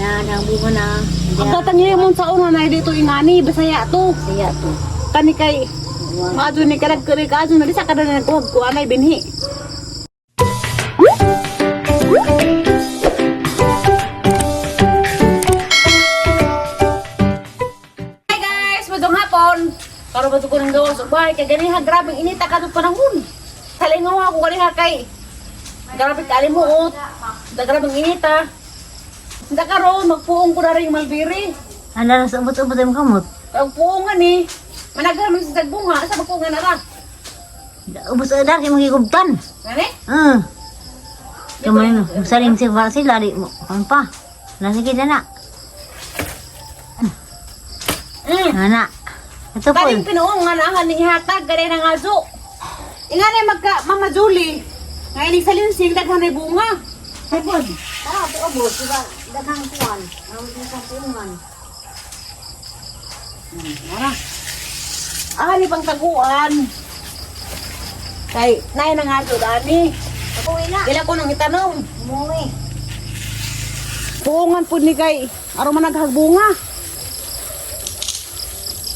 Na ang bunga na. Ang katang limon sa una na dito ingani, Bisaya to. Saya to. Kani kay maadto ni karag kani kaadto na di sa kada na nagkuhag ko anay binhi. Hi guys, madong hapon. Karon ba ko nang gawas og bahay kay ganiha grabeng inita kadto panahon. Talingaw ako ganiha kay grabe kalimuot. Da grabeng inita. Da karon magpuong ko na rin malbiri. Ano ra sa ubot-ubot ang kamot? Ang puungan ni, managhan man sa bunga, sa magpuungan na ra. Ubos adar kay magigubtan. Ngani? Ah. Kamay mo, saling si sila di mo. Kan pa. Nasa kita na. Ana. Ito po. Kaning pinuungan ang ni ihatag ganay nang aso. Ingani magka Mama Julie. Nga inig sa linsing daghan ay bunga. Ubod. Tara, ubos, diba? Daghang kuwan. Ang isang puungan. Ara. Ah, ni pang taguan. Kay nay nang aso dani. Uwi na. Ila ko nang itanong. Umuwi. Puungan pud ni kay aron man naghagbunga.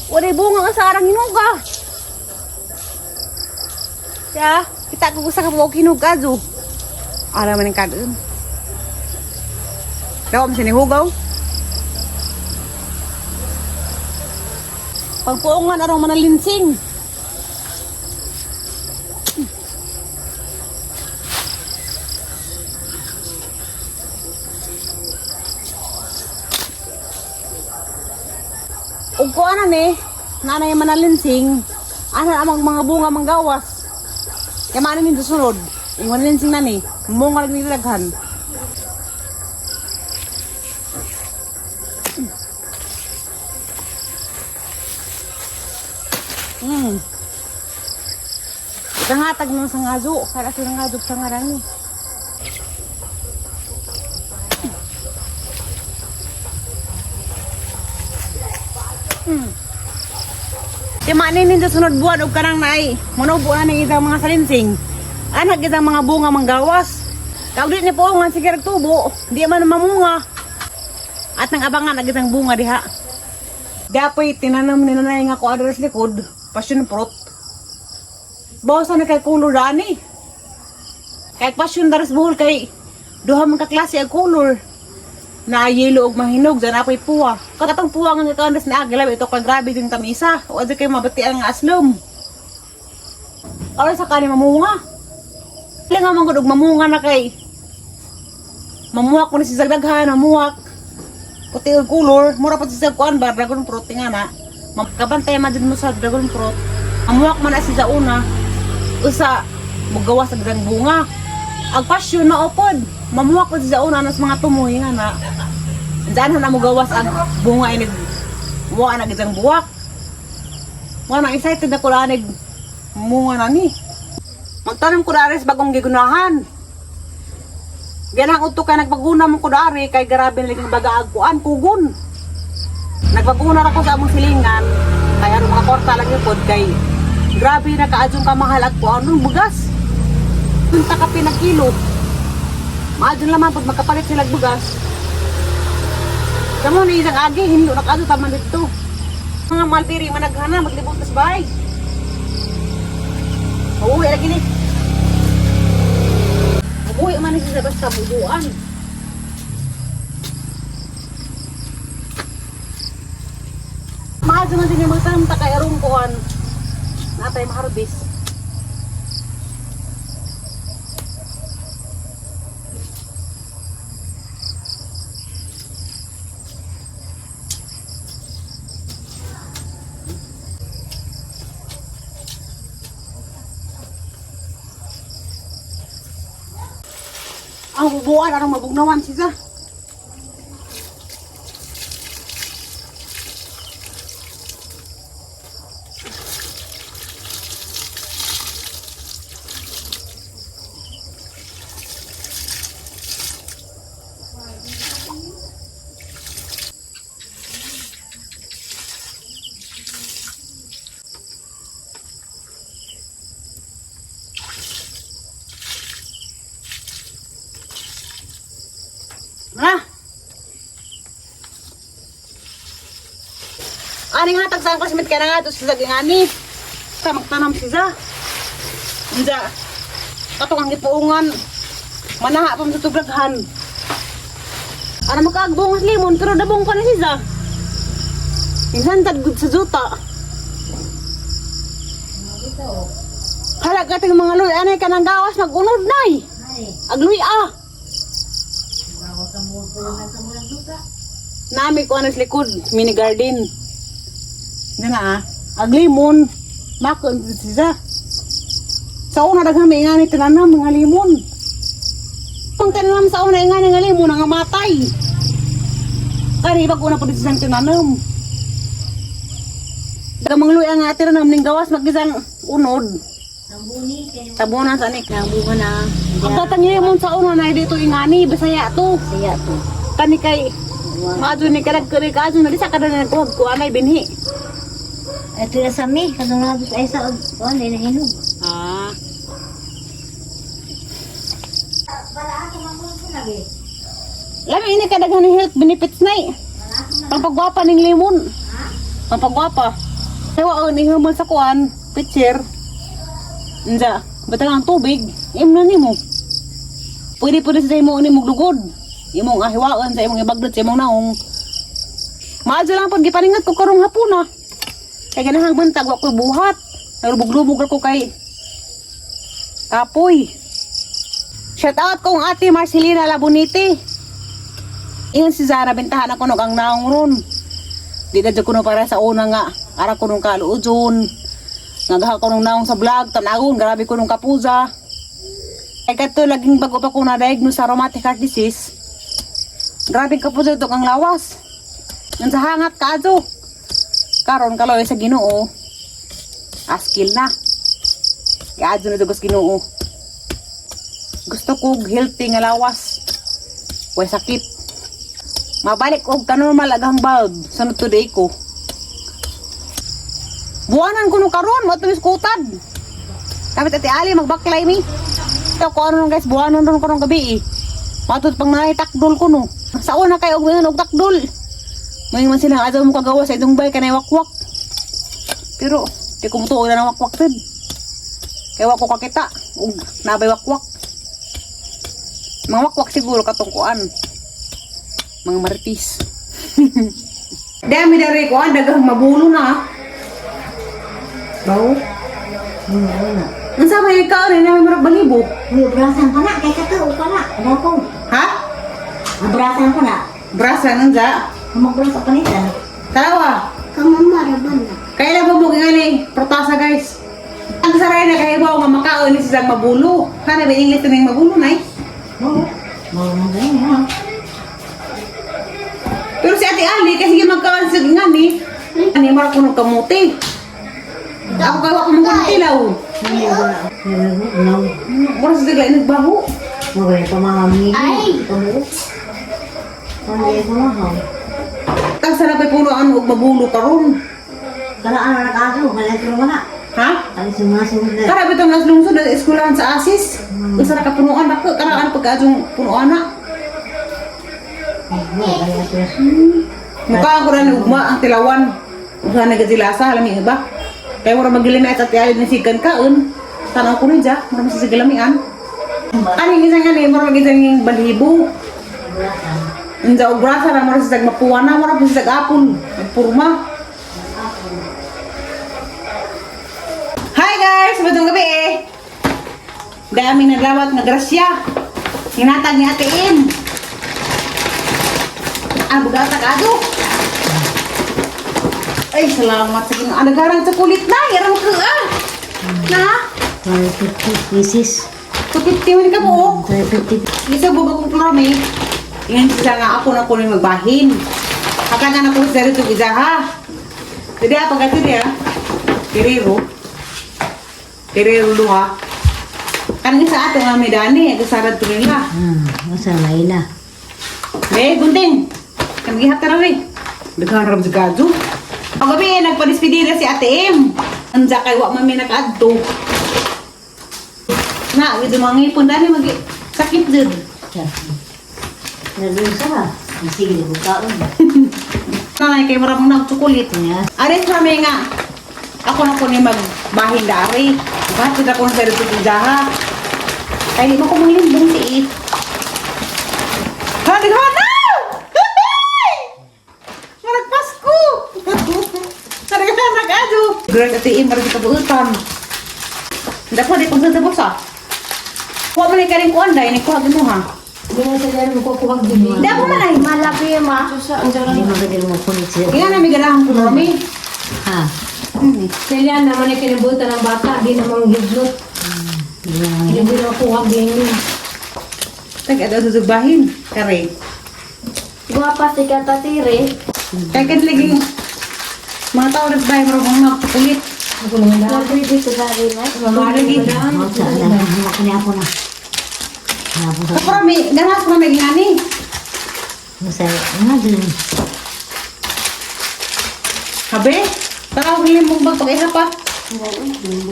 Walay bunga ka sa arang hinuga. Ya, kita ko sa kabuok hinuga jo. Ara man ang kadun. Daw man sinihugaw. Pagpuungan arong manalinsing. Ug ko ana ni, nanay manalinsing, ana amang mga bunga manggawas. Kaya maano ni sunod, yung manalinsing na ni, munga lang nilaghan. Ikangatag mo sa ngazo, kaya sa ngazo sa ngarani. Kaya maanin nindo sunod buwan og kanang naay. Manubo na ning isang mga salinsing. Anak isang mga bunga manggawas. Kag di ni puungan sige rag tubo, di man mamunga. At nang abangan ag isang bunga diha. Dapoy tinanam ni nanay nga ko adres likod, passion fruit. Bawasan na kay color ani. Kay passion daras buhol kay duha man ka klase ang color na yelo og mahinog dyan apoy puwa. Katong puwa nga kaandas na agila ito kay grabe yung tamisa. O adyo kay mabati ang aslom. Aron sa kani mamunga. Kaya nga man gud og mamunga na kay mamuha ko ni si daghan, mamuhak. Puti og color, mura pa siya kuan ba dragon fruit nga na. Kabantay man jud mo sa dragon fruit. Mamuhak man na siya sa una. Usa mugawas ang daghang bunga. Ang passion na opod. Mamuhak pa siya sa una nas mga tumoy nga na. Diyan na mo gawas ang bunga inig wa na gid ang buwak. Wa na excited na ko anig munga na ni. Magtanong ko daris bagong gigunahan. Ganang udto kay nagpaguna mo ko dari kay grabe na liging baga agkuan kugon. Nagpaguna ra ko sa among silingan kay aron makakorta lang yung pod kay grabe na kaadjong kamahal ag kuan ng bugas. Punta ka pinagkilo. Maadyon lamang pag magkapalit sila og bugas. Kamo ni isang agi, hindi na kaadto taman dito. Mga malpiri managhana maglibot tas bahay. Uuwi lagi ni. Umuwi man ni siya basta bubuan. Mahal man din yung magtanong ta kay arong kuan. Natay maharbis. Ang bubuan arong mabugnawan siya. Aning hatag sa ang classmate kaya na nga to sa ngani. Ta magtanam siya. Unsa? Katong ang gipuungan. Manaha pa man sa tuglaghan. Ana makaagbuong sa limon pero dabong pa na siya. Minsan tad gud sa juta. Hala ka ting mga luy anay kanang gawas magunod nay. Ay, Agluy ah. gawas ang buong pulungan sa mga duta. Nami ko ano sa likod, mini garden. Hindi na ah. Aglimon. Makon siya. Sa una daghan may ingani tinanam mga limon. Pang tinanam sa una ingani nga limon nga matay. Kani bag una pud siyang tinanam. Daghang mga luya nga tinanam ning gawas magisang unod. Tambuni kay Tabunan sa anik. nabunga na. Ang tatang limon sa una na dito ingani Bisaya to. Siya to. Kani kay maadyo ni kadag kani kaadyo na di sa kada na nagkuhag ko anay binhi. Ito na sa mi, katong nabot ay sa kuan ay nahinog. Ah. Para ako magbunso na be. Lami ini kadaghan ni health benefits na eh. Pampagwapa ning limon. Pampagwapa. Kaya wa ni humol sa kuan, pitcher. Unsa, batang ang tubig, imno nimo. Pwede pwede sa imo ni lugod. Imong ahiwaon sa imong ibaglot sa imong naong. Maadyo lang pag gipaningat ko karong hapon ah. Kay ganahang bantag wa ko'y buhat. Nalubog-lubog ra ko kay kapoy. Shout out kong ate Marcelina Labonite. Ingon si Zara, bentahan ako nog ang naong ron. Di na dyan ko no para sa una nga. Ara ko nung kaluudyon. Nagaha ko nung naong sa vlog. Tanawon, grabe ko nung kapuza. Ay kato, laging bago pa ko na-diagnose sa rheumatic heart disease. Grabe kapuza ito ang lawas. Ang sa hangat kaadyo. Karon kaloy sa Ginoo. Askil na. Kaadyo na dugos Ginoo. Gusto ko og healthy nga lawas. Way sakit. Mabalik og kanormal agang bulb sa today ko. Buwanan ko nung karon, mo tumis kutad. Kapit ati Ali magbaklay mi. Ito ko ano guys, buwanan ron karon gabi eh. Matod pang naay takdol ko no. Sa una kay og mingon og takdol. May man sila adto mo kagawa sa itong bay kanay wakwak. Pero di ko mutuo na ng wakwak tid. Kay wa ko kakita og nabay wakwak. Mga wakwak siguro katong kuan mga maritis. Dami dari ko, ang daghang mabulo na. Bawo. Wala. Unsa may ikaw ni namin murag balibo? Uy, abrasan pa na kay kato pa na. Ada ko. Ha? Abrasan pa na. Brasa nunja. Magbrasa pa nita. Tarawa. Kamamaraban na. Kailan ba mo ngani protasa guys? Ang saray na kay bawo nga makaon ni sisang mabulo. Kana ba English ning mabulo nay? Oo. Mao man ganyan. Pero si Ate Ali kasi sige magkaon sa ngani. Ani mura kuno kamuti. Ako kay wa ko mong tilaw. No. Mura sa sigla nagbaho. Magay pa mga mili. Kamu. Ano ko mahaw. Tag sarap ay puno ang og mabulo karon. Kana ana nakaso, maletro mo na. Ha? Ang sumasunod na. Kara bitong nas lungsod sa eskwelahan sa Asis. Usa ra ka punuan nako, kara ang pagkaadjong punuan na. Ay, mo, kaya ito. Mukha ko na ugma ang tilawan. Usa na gazilasa alam iba. Kay mura magilimi at ati ni sigan kaon. Tanaw ko ni ja, mura masisigilamian. Ani gisang ani mura magisang yung balhibo. Unsa og brasa ra mura sisag mapuwa na, mura sisag apon, nagpurma. Hi guys, magandang gabi eh. Dami naglawat nga grasya. Hinatag ni Ate M. Ang bugata ka ado. Ay, salamat sa Ginoo. Ang nagharang chocolate na. Yarang ka ah. Na? 150 pieces. 250 man ka buok. 150. Isa buka kong plami. Ingan siya nga ako na kunin magbahin. Haka na ko sa rito isa ha. Jadi apa kata dia? Tiriro. Tiriro duha. Kan sa ato nga may dani, kasarad to nila. Masa laila. Be, gunting. Kan gihat na rin. Daghan ram sa gadyo. Pagabi, nagpadispedida si Ate M. Anja kay wa man may nakaadto. Na, gid mga ngipon dani mag sakit jud. Nalunsa. Sige, bukaon. Nanay kay mura mong nagtsukulit. Yeah. Aris kami nga. Ako na ko ni magbahin dari. Bakit ako sa dito jaha? Kay di mo ko manglimbong tiit. Hadi hana! Marag Pasko! Marag anak ado. Grand ati marag kabuutan. Dapat di pagsa bulsa. Kuha man ni karing kuan dai ni kuha mo ha. Di ako man ay. Malapi ma. Di maganda mo kulit siya. Kaya na may ganahan ko kami. Ha. Kailan naman ay kinibutan ng bata, di namang hidlot. Di mo Hindi na kuha ganyan. Tag ato susugbahin kare. Guwapa si Katatire. Kaya kan lagi mga tao rin bahay marag mga kulit. Labi dito sa rin. Lagi. Mo sa na kani ako na. Ako sa Kapra may ganas ko may gani. mo sa nga dun. Habe, tara og limong bag pag pa.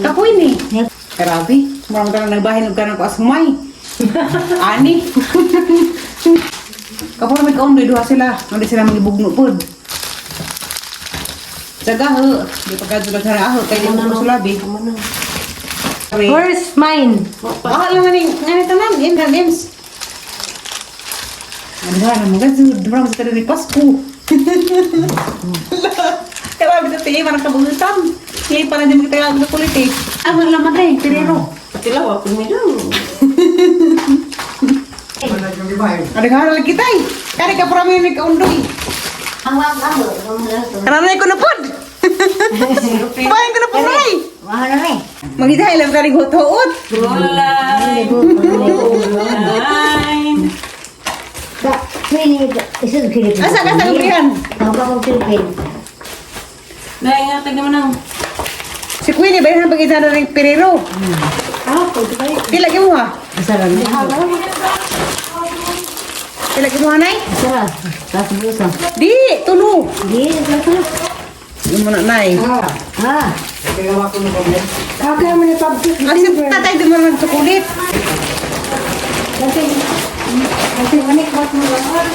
Kapoy ni. Grabe, murang tanan nagbahin og kanang ko asmay. Ani. Kapra may kaon duha sila, hindi sila magibugno pod. Saga ho, di pa kadto sa aho kay di mo sulabi. Where's mine? Ah, lang ni ngani tanan in names. Ano na mga gud, murang sa tanan ni Pasko. Grabe sa tingin, parang kabugutan. Ngayon pa na din magkatagal ng kulit eh. Ah, wala laman rin, tirero. Tilaw ako ni daw. Adagharan kita eh. Kari ka parami ni kaundoy. Ang wag ang Karanay ko na pod. Bahin ko na pod ray. Wala na eh. Magitahay lang kari hutuot. Gulay. Gulay. Ba, pwede isa Philippines. Asa ka sa Korean? Ako ka kong Philippines. Dahil nga, tag naman ang. Si Queenie, bahin ang pag-isa na rin pirero. Ah, pwede ba yun? Pila mo ha? Asa ra na. Pila mo ha, nay? Asa ra. Tapos busa. Di, tulo. Di, asa ra. Yun mo na, nay. Ah. Kaya mo ni Pablo. Ang si tatay di mo naman sukulit. Kasi, kasi manikmat mo lang.